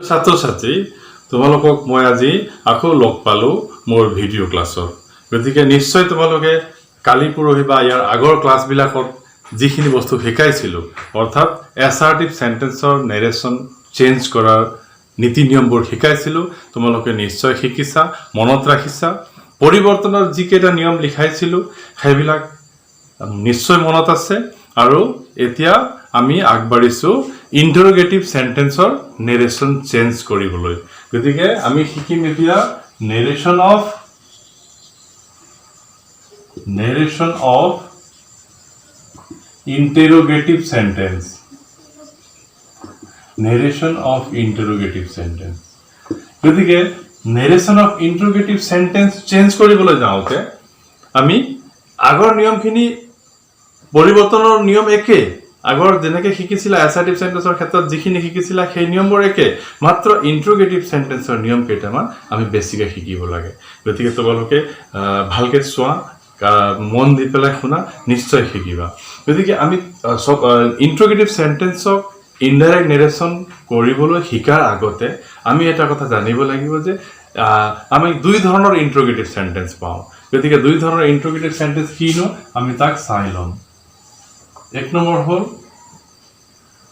ছাত্ৰ ছাত্ৰী, তোমালোকক মই আজি আকৌ লগ পালোঁ মোৰ ভিডিঅ' ক্লাছত। গতিকে নিশ্চয় তোমালোকে কালি, পৰহি বা ইয়াৰ আগৰ ক্লাছবিলাকত যিখিনি বস্তু শিকাইছিলোঁ, অৰ্থাৎ এছাৰ্টিভ চেণ্টেন্সৰ নেৰেশ্যন চেঞ্জ কৰাৰ নীতি নিয়মবোৰ শিকাইছিলোঁ, তোমালোকে নিশ্চয় শিকিছা, মনত ৰাখিছা। পৰিৱৰ্তনৰ যিকেইটা নিয়ম লিখাইছিলোঁ, সেইবিলাক নিশ্চয় মনত আছে। আৰু এতিয়া আমি আগবাঢ়িছোঁ ইণ্টাৰোগেটিভ চেণ্টেন্সৰ নেৰেশ্যন চেঞ্জ কৰিবলৈ। গতিকে আমি শিকিম এতিয়া narration of interrogative sentence, narration of interrogative sentence। গতিকে narration of interrogative sentence change কৰিবলৈ যাওঁতে আমি আগৰ নিয়মখিনি, পৰিৱৰ্তনৰ নিয়ম একে। আগৰ যেনেকে শিকিছিলা, এছাৰ্টিভ চেণ্টেন্সৰ ক্ষেত্ৰত যিখিনি শিকিছিলা, সেই নিয়মবোৰ একে। মাত্ৰ ইণ্ট্ৰগেটিভ চেণ্টেন্সৰ নিয়ম কেইটামান আমি বেছিকৈ শিকিব লাগে। গতিকে তোমালোকে ভালকে চোৱা, মন দি পেলাই শুনা, নিশ্চয় শিকিবা। গতিকে আমি চব ইণ্ট্ৰগেটিভ চেণ্টেন্সক ইনডাইৰেক্ট নেৰেশ্যন কৰিবলৈ শিকাৰ আগতে আমি এটা কথা জানিব লাগিব যে আমি দুই ধৰণৰ ইণ্ট্ৰগেটিভ চেণ্টেন্স পাওঁ। গতিকে দুই ধৰণৰ ইণ্ট্ৰগেটিভ চেণ্টেন্স কিনো, আমি তাক চাই ল'ম। এক নম্বৰ হ'ল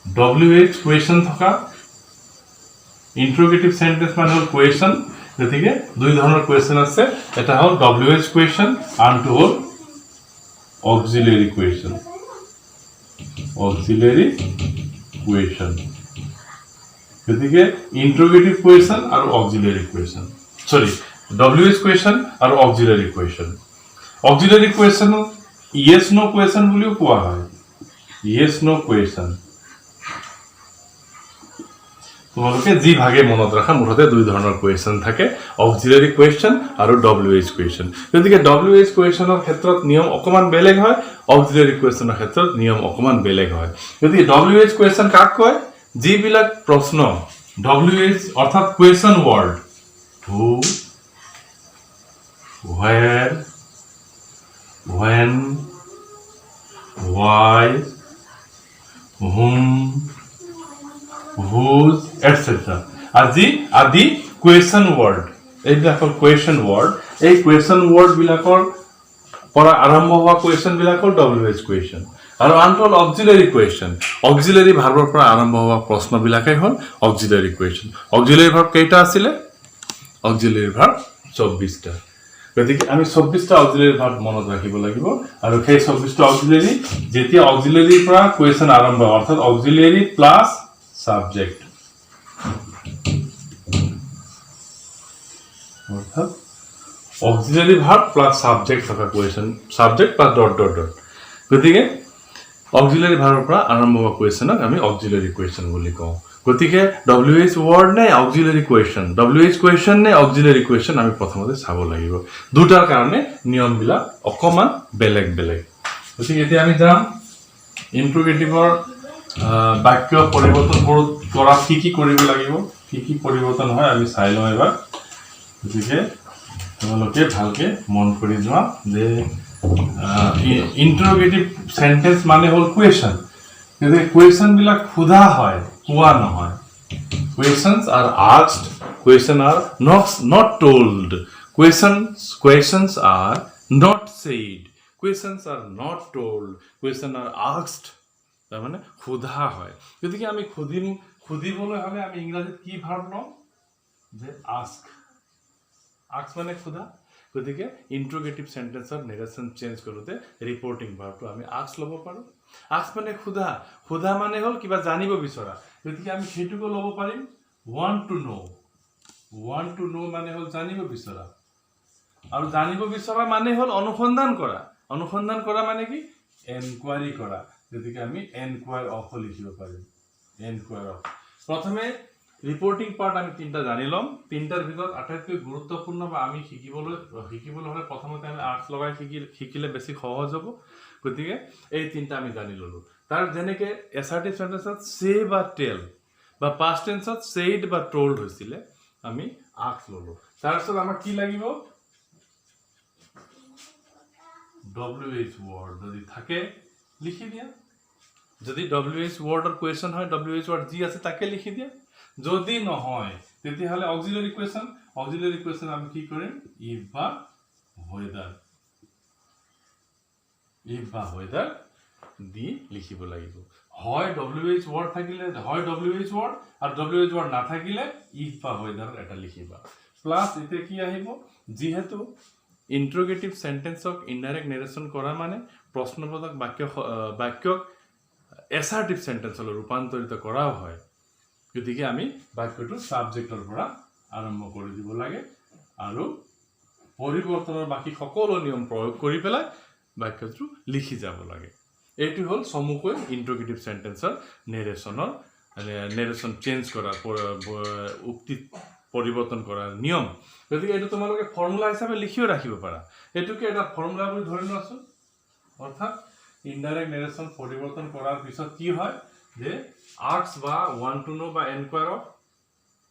ডব্লিউ এইচ কুৱেশ্যন থকা। ইণ্ট্ৰগেটিভ চেণ্টেন্স মানে হ'ল কুৱেশ্যন। গতিকে দুই ধৰণৰ কুৱেশ্যন আছে। এটা হ'ল ডব্লিউ এইচ কুৱেশ্যন, আনটো হ'ল অক্সিলেৰী কুৱেশ্যন, অক্সিলেৰী কুৱেশ্যন। গতিকে ইণ্ট্ৰগেটিভ কুৱেশ্যন আৰু অক্সিলেৰী কুৱেশ্যন, চৰি, ডব্লিউ এইচ কুৱেশ্যন আৰু অক্সিলেৰী কুৱেশ্যন। অক্সিলেৰী কুৱেশ্যনক য়েছ ন' কুৱেশ্যন বুলিও কোৱা হয়। য়েছ ন' কুৱেশ্যন, তোমালোকে যি ভাগে মনত ৰাখা, মুঠতে দুই ধৰণৰ কুৱেশ্যন থাকে, অক্সিলাৰী কুৱেশ্যন আৰু ডব্লিউ এইচ কুৱেশ্যন। গতিকে ডব্লিউ এইচ কুৱেশ্যনৰ ক্ষেত্ৰত নিয়ম অকণমান বেলেগ হয়, অক্সিলাৰী কুৱেশ্যনৰ ক্ষেত্ৰত নিয়ম অকণমান বেলেগ হয়। গতিকে ডব্লিউ এইচ কুৱেশ্যন কাক কয়? যিবিলাক প্ৰশ্ন ডব্লিউ এইচ, অৰ্থাৎ question word who, where, when, why, whom, whose, etcetera আজি আদি কুৱেশ্যন ৱৰ্ড, এইবিলাক হ'ল কুৱেশ্যন ৱৰ্ড। এই কুৱেশ্যন ৱৰ্ডবিলাকৰ পৰা আৰম্ভ হোৱা কুৱেশ্যনবিলাক হ'ল ডব্লিউ এইচ কুৱেশ্যন। আৰু আনটো হ'ল অক্সিলাৰী কুৱেশ্যন। অক্সিলাৰী ভাৰ্বৰ পৰা আৰম্ভ হোৱা প্ৰশ্নবিলাকেই হ'ল অক্সিলাৰী কুৱেশ্যন। অক্সিলাৰী ভাৰ্ব কেইটা আছিলে? অক্সিলাৰী ভাৰ্ব 24টা। গতিকে আমি 24টা অক্সিলাৰী ভাৰ্ব মনত ৰাখিব লাগিব। আৰু সেই 24টা অক্সিলাৰী, যেতিয়া অক্সিলাৰীৰ পৰা কুৱেশ্যন আৰম্ভ হয়, অৰ্থাৎ অক্সিলাৰী প্লাছ ছাবজেক্ট, অৰ্থাৎ অক্সিলাৰী ভাৰ্ব প্লাছ ছাবজেক্ট থকা question, subject plus dot dot dot। গতিকে অক্সিলাৰী ভাৰ্বৰ পৰা আৰম্ভ হোৱা কুৱেশ্যনক আমি অক্সিলাৰী কুৱেশ্যন বুলি কওঁ। গতিকে ডব্লিউ এইচ ৱৰ্ড নে auxiliary question, W H question নে অক্সিলাৰী কুৱেশ্যন, আমি প্ৰথমতে চাব লাগিব। দুটাৰ কাৰণে নিয়মবিলাক অকণমান বেলেগ বেলেগ। গতিকে এতিয়া আমি যাম ইণ্ট্ৰগেটিভৰ বাক্য পৰিৱৰ্তন কৰাত কি কি কৰিব লাগিব, কি কি পৰিৱৰ্তন হয়, আমি চাই লওঁ এবাৰ। গতিকে তোমালোকে ভালকে মন কৰি যোৱা যে ইণ্টাৰোগেটিভ চেণ্টেন্স মানে হ'ল কুৱেশ্যন। গতিকে কুৱেশ্যনবিলাক সোধা হয়, কোৱা নহয়। Questions are asked, question are not told, questions are not said, questions are not told, question are asked। তাৰমানে সোধা হয়। গতিকে আমি সুধিম, সুধিবলৈ হ'লে আমি ইংৰাজীত কি ভাৰ্ব ল'ম যে আস্ক। আস্ক মানে সোধা। গতিকে ইণ্ট্ৰগেটিভ চেণ্টেন্সৰ নেৰেশ্যন চেঞ্জ কৰোঁতে ৰিপৰ্টিং ভাৰ্বটো আমি আস্ক ল'ব পাৰোঁ। আস্ক মানে সোধা। সোধা মানে হ'ল কিবা জানিব বিচৰা। গতিকে আমি সেইটোকো ল'ব পাৰিম, want to know। Want to know মানে হ'ল জানিব বিচৰা। আৰু জানিব বিচৰা মানে হ'ল অনুসন্ধান কৰা। অনুসন্ধান কৰা মানে কি? এনকুৱাৰী কৰা। গতিকে আমি এনকুৱায়াৰ অফো লিখিব পাৰিম, এনকুৱায়াৰ অফ। প্ৰথমে ৰিপৰ্টিং পাৰ্ট আমি তিনিটা জানি ল'ম। তিনিটাৰ ভিতৰত আটাইতকৈ গুৰুত্বপূৰ্ণ বা আমি শিকিবলৈ হ'লে প্ৰথমতে আমি আস্ক লগাই শিকিলে বেছি সহজ হ'ব। গতিকে এই তিনিটা আমি জানি ল'লোঁ। তাৰ যেনেকৈ এছাৰ্টিভ চেণ্টেন্সত চে বা টেল বা পাষ্ট টেন্সত চেইড বা টল্ড হৈছিলে, আমি আস্ক ল'লোঁ। তাৰপিছত আমাক কি লাগিব? ডব্লিউ এইচ ৱৰ্ড যদি থাকে লিখি দিয়া। যদি ডব্লিউ এইচ ৱৰ্ডৰ কুৱেশ্যন হয়, ডব্লিউ এইচ ৱৰ্ড যি আছে তাকে লিখি দিয়া। যদি নহয়, তেতিয়াহ'লে অক্সিলাৰী কুৱেশ্যন। অক্সিলাৰী কুৱেশ্যন আমি কি কৰিম? If বা ৱেদাৰ, if বা ৱেদাৰ দি লিখিব লাগিব। হয় ডব্লিউ এইচ ৱৰ্ড থাকিলে হয় ডব্লিউ এইচ ৱৰ্ড, আৰু ডব্লিউ এইচ ৱৰ্ড নাথাকিলে if বা ৱেদাৰ এটা লিখিবা। প্লাছ এতিয়া কি আহিব? যিহেতু ইণ্ট্ৰগেটিভ চেণ্টেন্সক ইনডাইৰেক্ট নেৰেশ্যন কৰা মানে প্ৰশ্নবোধক বাক্য, বাক্যক এছাৰ্টিভ চেণ্টেন্সলৈ ৰূপান্তৰিত কৰাও হয়, গতিকে আমি বাক্যটো ছাবজেক্টৰ পৰা আৰম্ভ কৰি দিব লাগে আৰু পৰিৱৰ্তনৰ বাকী সকলো নিয়ম প্ৰয়োগ কৰি পেলাই বাক্যটো লিখি যাব লাগে। এইটো হ'ল চমুকৈ ইণ্ট্ৰগেটিভ চেণ্টেন্সৰ নেৰেশ্যন চেঞ্জ কৰাৰ, উক্তি পৰিৱৰ্তন কৰাৰ নিয়ম। গতিকে এইটো তোমালোকে ফৰ্মুলা হিচাপে লিখিও ৰাখিব পাৰা। এইটোকে এটা ফৰ্মুলা বুলি ধৰি লোৱাচোন। অৰ্থাৎ ইনডাইৰেক্ট নেৰেশ্যন পৰিৱৰ্তন কৰাৰ পিছত কি হয় যে আক্স বা ৱান্ট টু ন' বা এনকুৱাৰ অফ,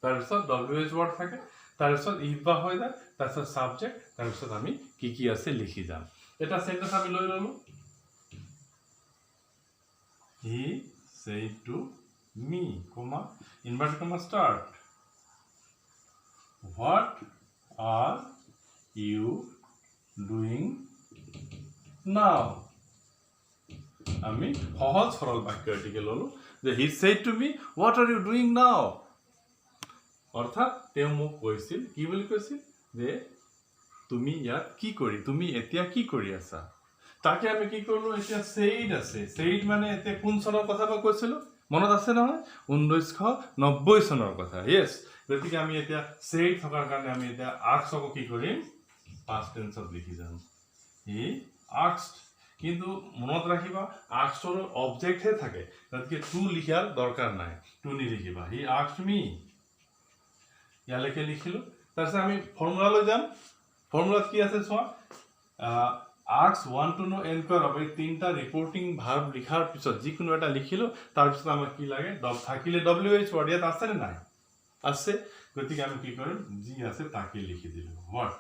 তাৰপিছত ডব্লিউ এইচ ৱৰ্ড থাকে, তাৰপিছত if বা ৱেদাৰ, তাৰপিছত ছাবজেক্ট, তাৰপিছত আমি কি কি আছে লিখি যাম। এটা চেণ্টেন্স আমি লৈ ল'লোঁ। He said to me, comma, invert comma start, "What are you doing now?" আমি সহজ সৰল বাক্য এটিকে ল'লোঁ যে "He said to me, what are you doing now?" অৰ্থাৎ তেওঁ মোক কৈছিল, কি বুলি কৈছিল যে তুমি ইয়াত কি কৰি, তুমি এতিয়া কি কৰি আছা? তাকে আমি কি কৰিলোঁ? এতিয়া চেইড আছে। চেইড মানে এতিয়া কোন চনৰ কথা মই কৈছিলোঁ, মনত আছে নহয়? 1990 চনৰ কথা। য়েছ। গতিকে আমি এতিয়া চেইড থকাৰ কাৰণে আমি এতিয়া আক্সকো কি কৰিম? পাষ্ট টেন্সত লিখি যাম। হি আক্সড। কিন্তু মনত ৰাখিবা, আক্সৰ অবজেক্টহে থাকে, গতিকে টু লিখাৰ দৰকাৰ নাই, টু নিলিখিবা। He asked me, ইয়ালৈকে লিখিলোঁ। তাৰপিছত আমি ফৰ্মুলালৈ যাম। ফৰ্মুলাত কি আছে চোৱা। Ask, want to know, enquire of, এই তিনিটা ৰিপৰ্টিং ভাৰ্ব লিখাৰ পিছত যিকোনো এটা লিখিলোঁ। তাৰপিছত আমাক কি লাগে? থাকিলে ডব্লিউ এইচ ৱৰ্ড। ইয়াত আছেনে নাই? আছে। গতিকে আমি কি কৰিম? যি আছে তাকে লিখি দিলোঁ, what.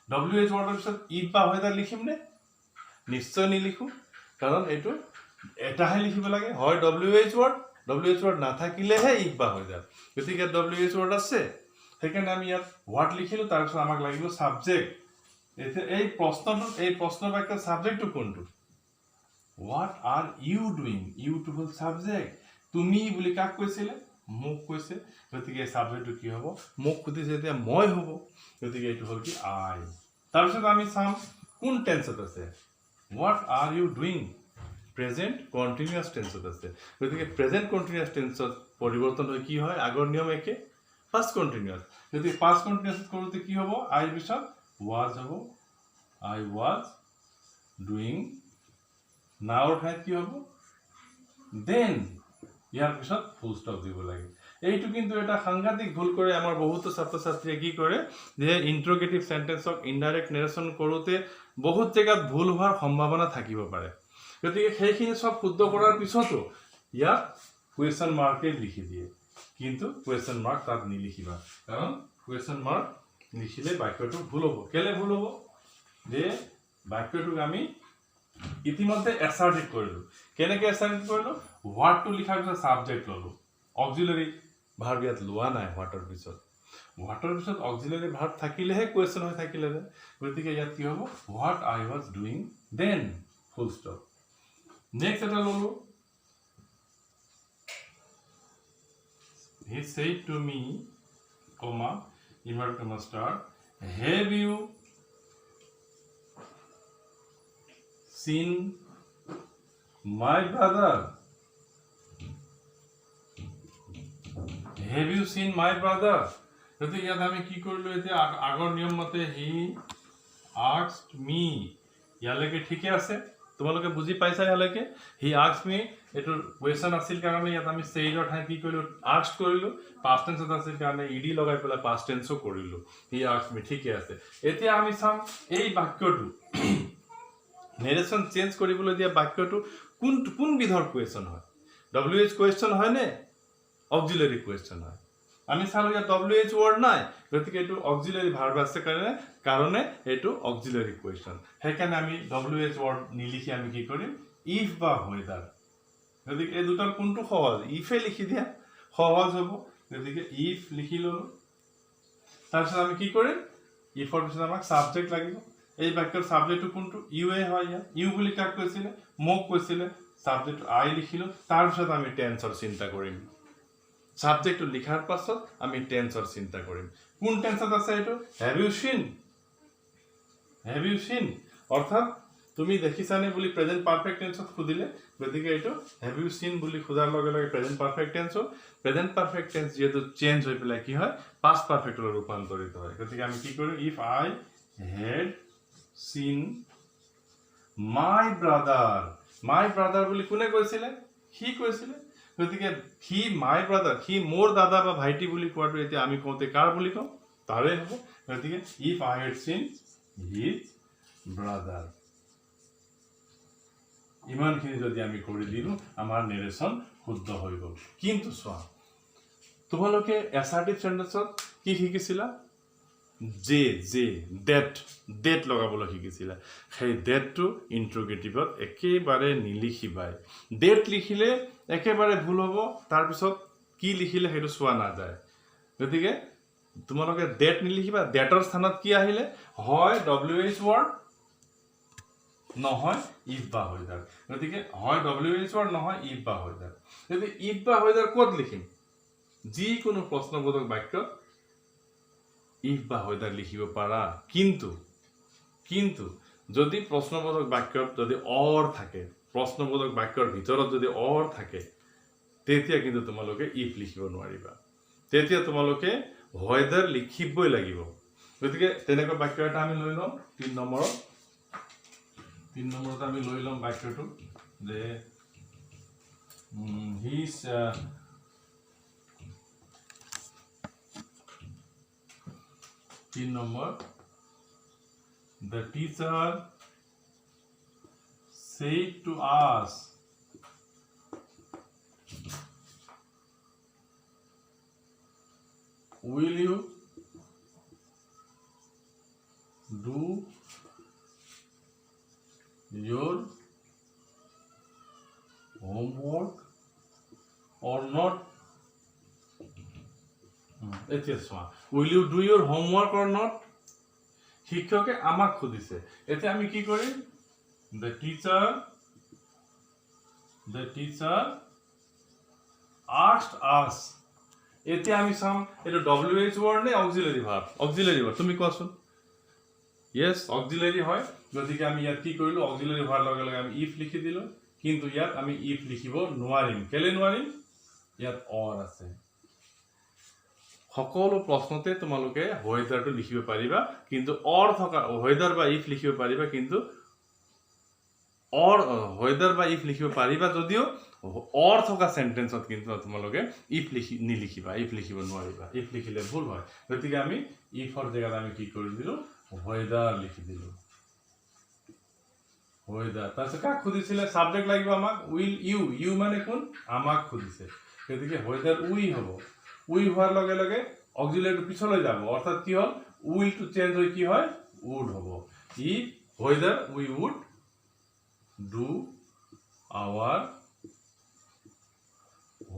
W H ৱৰ্ডৰ পিছত if বা ৱেদাৰ লিখিম নে? নিশ্চয় নিলিখোঁ, কাৰণ এইটো এটাহে লিখিব লাগে, হয় W H word, W H word নাথাকিলেহে if বা ৱেদাৰ। গতিকে ইয়াত ডব্লিউ এইচ ৱৰ্ড আছে, সেইকাৰণে আমি ইয়াত what লিখিলোঁ। তাৰপিছত আমাক লাগিব ছাবজেক্ট। এতিয়া এই প্ৰশ্নটোত, এই প্ৰশ্ন বাক্যৰ ছাবজেক্টটো কোনটো? "What are you doing?" ইউটো হ'ল ছাবজেক্ট। তুমি বুলি কাক কৈছিলে? মোক কৈছে। গতিকে এই ছাবজেক্টটো কি হ'ব? মোক সুধিছে এতিয়া মই হ'ব। গতিকে এইটো হ'ল কি? আই। তাৰপিছত আমি চাম কোন টেন্সত আছে। "What are you doing?" Present continuous টেন্সত আছে। গতিকে প্ৰেজেণ্ট কণ্টিনিউৱাছ টেন্সত পৰিৱৰ্তন হৈ কি হয়? আগৰ নিয়ম একে, পাষ্ট কণ্টিনিউৱাছ। গতিকে পাষ্ট কণ্টিনিউৱাছ কৰোঁতে কি হ'ব? আইৰ পিছত ৱাজ হ'ব। আই ৱাজ ডুইং। নাওৰ ঠাইত কি হ'ব? দেন। ইয়াৰ পিছত ফুল ষ্টপ দিব লাগে। এইটো কিন্তু এটা সাংঘাতিক ভুল কৰে আমাৰ বহুতো ছাত্ৰ ছাত্ৰীয়ে। কি কৰে যে ইণ্ট্ৰগেটিভ চেণ্টেন্সক ইনডাইৰেক্ট নেৰেশ্যন কৰোঁতে বহুত জেগাত ভুল হোৱাৰ সম্ভাৱনা থাকিব পাৰে। গতিকে সেইখিনি চব শুদ্ধ কৰাৰ পিছতো ইয়াত কুৱেশ্যন মাৰ্কেই লিখি দিয়ে। কিন্তু কুৱেশ্যন মাৰ্ক তাত নিলিখিবা, কাৰণ কুৱেশ্যন মাৰ্ক লিখিলে বাক্যটো ভুল হ'ব। কেলে ভুল হ'ব? যে বাক্যটোক আমি ইতিমধ্যে এছাৰ্টিভ কৰিলোঁ। কেনেকৈ এছাৰ্টিভ কৰিলোঁ? হোৱাটটো লিখাৰ পিছত ছাবজেক্ট ল'লোঁ, অক্সিলাৰী ভাৰ্ব ইয়াত লোৱা নাই। হোৱাটৰ পিছত অক্সিলাৰী ভাৰ্ব থাকিলেহে কুৱেশ্যন হৈ থাকিলে। গতিকে ইয়াত কি হ'ব? "What I was doing then", full stop. Next এটা ল'লোঁ। He said to me, comma, inverted comma start, "Have you seen my brother? Have you seen my brother?" গতিকে ইয়াত আমি কি কৰিলোঁ এতিয়া? আগৰ নিয়ম মতে হি আক্সড মি, ইয়ালৈকে ঠিকে আছে। তোমালোকে বুজি পাইছা ইয়ালৈকে? হি আক্সড মি, এইটো কুৱেশ্যন আছিল কাৰণে ইয়াত আমি চেইডৰ ঠাইত কি কৰিলোঁ? আক্সড কৰিলোঁ। পাষ্ট টেন্সত আছিল কাৰণে ইডি লগাই পেলাই পাষ্ট টেন্সো কৰিলোঁ। হি আক্সড মি, ঠিকে আছে। এতিয়া আমি চাম এই বাক্যটো, নেৰেশ্যন চেঞ্জ কৰিবলৈ দিয়া বাক্যটো কোনবিধৰ কুৱেশ্যন হয়? ডব্লিউ এইচ কুৱেশ্যন হয়নে অক্সিলাৰী কুৱেশ্যন হয়? আমি চালোঁ, ইয়াত ডব্লিউ এইচ ৱৰ্ড নাই, গতিকে এইটো অক্সিলাৰী ভাৰ্ব আছে কাৰণে এইটো অক্সিলাৰী কুৱেশ্যন। সেইকাৰণে আমি ডব্লিউ এইচ ৱৰ্ড নিলিখি আমি কি কৰিম? If বা ৱেদাৰ। গতিকে এই দুটাৰ কোনটো সহজ? ইফে লিখি দিয়া সহজ হ'ব। গতিকে if লিখি ল'লোঁ। তাৰপিছত আমি কি কৰিম? ইফৰ পিছত আমাক ছাবজেক্ট লাগিব। এই বাক্যৰ ছাবজেক্টটো কোনটো? ইউৱে হয় ইয়াত। ইউ বুলি কাক কৈছিলে? মোক কৈছিলে। ছাবজেক্টটো আই লিখিলোঁ। তাৰপিছত আমি টেন্সৰ চিন্তা কৰিম। ছাবজেক্টটো লিখাৰ পাছত আমি টেন্সৰ চিন্তা কৰিম। কোন টেন্সত আছে এইটো? Have you seen, have you seen, অৰ্থাৎ তুমি দেখিছানে বুলি প্ৰেজেণ্ট পাৰফেক্ট টেন্সত সুধিলে। গতিকে এইটো have you চিন বুলি সোধাৰ লগে লগে প্ৰেজেণ্ট পাৰফেক্ট টেন্স হ'ল। প্ৰেজেণ্ট পাৰফেক্ট টেন্স যিহেতু চেঞ্জ হৈ পেলাই কি হয়? পাষ্ট পাৰফেক্টলৈ ৰূপান্তৰিত হয়। গতিকে আমি কি কৰিম? If I had seen my brother, my brother বুলি কোনে কৈছিলে? সি কৈছিলে। গতিকে সি মাই ব্ৰাদাৰ, সি মোৰ দাদা বা ভাইটি বুলি কোৱাটো এতিয়া আমি কওঁতে কাৰ বুলি কওঁ? তাৰে হ'ব। গতিকে if I had seen his brother, ইমানখিনি যদি আমি কৰি দিলোঁ, আমাৰ নেৰেশ্যন শুদ্ধ হৈ গ'ল। কিন্তু চোৱা, তোমালোকে এছাৰ্টিভ চেণ্টেন্সত কি শিকিছিলা? যে যে ডেট, ডেট লগাবলৈ শিকিছিলা। সেই ডেটটো ইণ্ট্ৰগেটিভত একেবাৰে নিলিখিবাই। ডেট লিখিলে একেবাৰে ভুল হ'ব। তাৰপিছত কি লিখিলে সেইটো চোৱা নাযায়। গতিকে তোমালোকে ডেট নিলিখিবা। ডেটৰ স্থানত কি আহিলে হয়? ডব্লিউ এইচ ৱৰ্ড, নহয় if বা ৱেদাৰ। গতিকে হয় ডব্লিউ এইচ ৱৰ্ড, নহয় if বা ৱেদাৰ। গতিকে if বা ৱেদাৰ ক'ত লিখিম? যিকোনো প্ৰশ্নবোধক বাক্যত if বা ৱেদাৰ লিখিব পাৰা। কিন্তু যদি প্ৰশ্নবোধক বাক্যত যদি অৰ থাকে, প্ৰশ্নবোধক বাক্যৰ ভিতৰত যদি অৰ থাকে, তেতিয়া কিন্তু তোমালোকে if লিখিব নোৱাৰিবা। তেতিয়া তোমালোকে ৱেদাৰ লিখিবই লাগিব। গতিকে তেনেকুৱা বাক্য এটা আমি লৈ ল'ম 3 নম্বৰত। 3 নম্বৰত আমি লৈ ল'ম বাক্যটো যে his 3 number, the teacher said to us, will you do your homework or not? এতিয়া চোৱা, will you do your homework or not? শিক্ষকে আমাক সুধিছে। এতিয়া আমি কি কৰিম? The teacher asked us. এতিয়া আমি চাম এইটো ডব্লিউ এইচ ৱৰ্ড নে অক্সিলাৰী ভাৰ্ব? অক্সিলাৰী ভাৰ্ব, তুমি কোৱাচোন। য়েছ, অক্সিলাৰী হয়। গতিকে আমি ইয়াত কি কৰিলোঁ? অক্সিলাৰী হোৱাৰ লগে লগে আমি if লিখি দিলোঁ। কিন্তু ইয়াত আমি if লিখিব নোৱাৰিম। কেলে নোৱাৰিম? ইয়াত অৰ আছে। সকলো প্ৰশ্নতে তোমালোকে ৱেদাৰটো লিখিব পাৰিবা, কিন্তু অৰ থকা ৱেদাৰ বা if লিখিব পাৰিবা, কিন্তু অৰ ৱেদাৰ বা if লিখিব পাৰিবা যদিও অৰ থকা চেণ্টেন্সত কিন্তু তোমালোকে if লিখি নিলিখিবা। If লিখিব নোৱাৰিবা। If লিখিলে ভুল হয়। গতিকে আমি ইফৰ জেগাত আমি কি কৰি দিলোঁ? ৱেদাৰ লিখি দিলোঁ, ৱেদাৰ। তাৰপিছত কাক সুধিছিলে? ছাবজেক্ট লাগিব আমাক। Will U, U মানে কোন? আমাক সুধিছে। গতিকে ৱেদাৰ উই হ'ব। উই হোৱাৰ লগে লগে অক্সিলাৰীটো পিছলৈ যাব। অৰ্থাৎ কি হ'ল? উইলটো চেঞ্জ হৈ কি হয়? উড হ'ব। If whether we would do our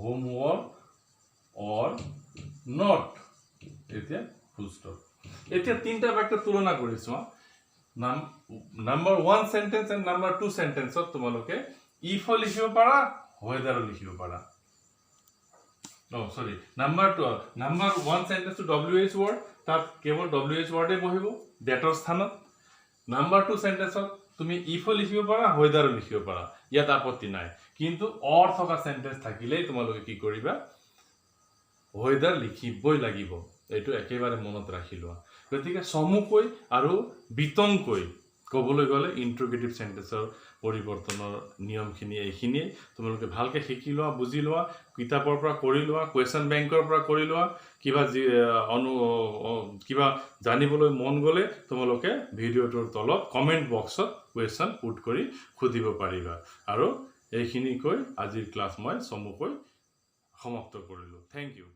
homework or not. এতিয়া ফুল ষ্টপ। এতিয়া তিনিটা বাক্য তুলনা কৰিছোঁ। Number 1 sentence and number 2 চেণ্টেন্সত তোমালোকে ইফো লিখিব পাৰা, ৱেদাৰো লিখিব পাৰা। অ' চৰি, নাম্বাৰ 1 চেণ্টেন্সটো ডব্লিউ এইচ ৱৰ্ড, তাত কেৱল ডব্লিউ এইচ ৱৰ্ডে বহিব ডেটৰ স্থানত। নাম্বাৰ 2 চেণ্টেন্সত তুমি ইফো লিখিব পাৰা, ৱেদাৰো লিখিব পাৰা, ইয়াত আপত্তি নাই। কিন্তু অৰ থকা চেণ্টেন্স থাকিলেই তোমালোকে কি কৰিবা? ৱেদাৰ লিখিবই লাগিব। এইটো একেবাৰে মনত ৰাখি লোৱা। গতিকে চমুকৈ আৰু বিতংকৈ ক'বলৈ গ'লে ইণ্ট্ৰগেটিভ চেণ্টেন্সৰ পৰিৱৰ্তনৰ নিয়মখিনি এইখিনিয়ে। তোমালোকে ভালকৈ শিকি লোৱা, বুজি লোৱা, কিতাপৰ পৰা কৰি লোৱা, কুৱেশ্যন বেংকৰ পৰা কৰি লোৱা। কিবা যি অনু কিবা জানিবলৈ মন গ'লে তোমালোকে ভিডিঅ'টোৰ তলত কমেণ্ট বক্সত কুৱেশ্যন পুট কৰি সুধিব পাৰিবা। আৰু এইখিনি কৈ আজিৰ ক্লাছ মই চমুকৈ সমাপ্ত কৰিলোঁ। Thank you.